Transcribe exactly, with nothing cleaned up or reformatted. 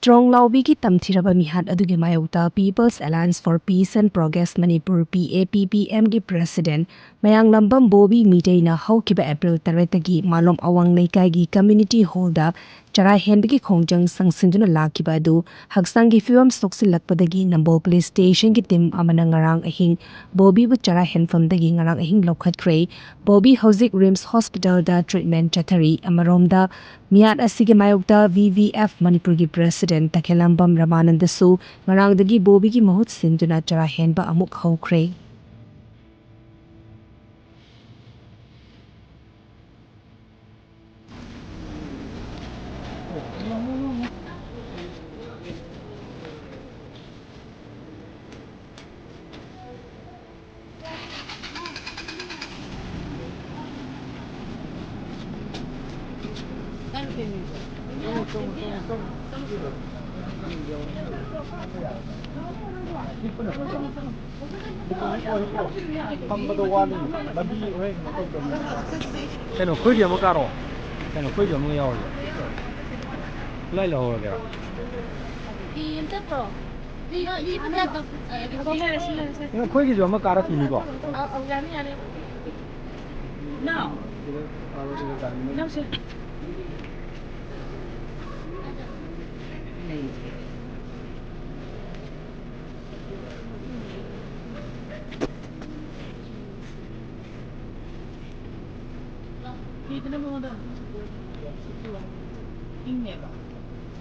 ꯇ꯭ꯔꯣꯡꯂꯥꯎꯕꯤꯒꯤ ꯇꯝꯊꯤꯔꯕ ꯃꯤꯍꯥꯠ ꯑꯗꯨꯒꯤ ꯃꯥꯌꯣꯛꯇ People's Alliance for Peace and Progress Manipur, P A P P M ꯒꯤ President ꯃꯌꯥꯡꯂꯝꯕꯝ ꯕꯣꯕꯤ ꯃꯤꯇꯩꯅ ꯍꯧꯈꯤꯕ April ꯇꯔꯦꯠꯇꯒꯤ ꯃꯥꯂꯣꯝ ꯑꯋꯥꯡ ꯂꯩꯀꯥꯏꯒꯤ community hall ꯗ ꯆꯔꯥ ꯍꯦꯟꯕꯒꯤ ꯈꯣꯡꯖꯪ ꯆꯪꯁꯤꯟꯗꯨꯅ ꯂꯥꯛꯈꯤꯕ ꯑꯗꯨ ꯍꯛꯆꯥꯡꯒꯤ ꯐꯤꯕꯝ ꯁꯣꯛꯆꯤꯜꯂꯛꯄꯗꯒꯤ ꯅꯝꯕꯣꯜ police station ꯒꯤ team ꯑꯃꯅ ꯉꯔꯥꯡ ꯑꯍꯤꯡ ꯕꯣꯕꯤꯕꯨ ꯆꯔꯥ ꯍꯦꯟꯐꯝꯗꯒꯤ ꯉꯔꯥꯡ ꯑꯍꯤꯡ ꯂꯧꯈꯠꯈ꯭ꯔꯦ꯫ ꯕꯣꯕꯤ ꯍꯧꯖꯤꯛ RIMS hospital ꯗ treatment ꯆꯠꯊꯔꯤ꯫ ꯑꯃꯔꯣꯝꯗ, ꯃꯤꯍꯥꯠ ꯑꯁꯤꯒꯤ ꯃꯥꯌꯣꯛꯇ V V F ꯃꯅꯤꯄꯨꯔꯒꯤ President ꯇꯈꯦꯂꯝꯕꯝ ꯔꯃꯥꯅꯟꯗꯁꯨ ꯉꯔꯥꯡꯗꯒꯤ ꯕꯣꯕꯤꯒꯤ ꯃꯍꯨꯠ ꯁꯤꯟꯗꯨꯅ ꯆꯔꯥ ꯍꯦꯟꯕ ꯑꯃꯨꯛ ꯍꯧꯈ꯭ꯔꯦ꯫ ꯐꯝꯕꯗꯣ ꯋꯥꯅꯤ, ꯂꯝꯕꯤ ꯍꯣꯔꯦꯟ ꯀꯩꯅꯣ ꯇꯧꯗꯕꯅꯤ꯫ ꯀꯩꯅꯣ, ꯑꯩꯈꯣꯏꯒꯤ ꯑꯃ ꯀꯥꯔꯣ꯫ ꯀꯩꯅꯣ, ꯑꯩꯈꯣꯏꯒꯤ ꯑꯃ ꯌꯥꯎꯔꯤ꯫ ꯈꯨꯠꯂꯥꯏ ꯂꯧꯍꯧꯔꯒꯦꯔꯣ? ꯐꯤ ꯑꯝꯇ ꯄꯨꯔꯛꯑꯣ꯫ ꯐꯤ, ꯐꯤ ꯑꯝꯇ ꯄꯨꯔꯛꯑꯣ꯫ ꯀꯩꯅꯣ, ꯑꯩꯈꯣꯏꯒꯤꯁꯨ ꯑꯃ ꯀꯥꯔꯛꯈꯤꯅꯤꯀꯣ꯫ ꯑꯧ, ꯑꯧ, ꯌꯥꯅꯤ, ꯌꯥꯅꯤ꯫ ꯅꯥꯎ꯫ ꯅꯥꯎꯁꯦ꯫ ꯐꯤꯗꯨꯅ ꯃꯉꯣꯟꯗ ꯏꯪꯉꯦꯕ꯫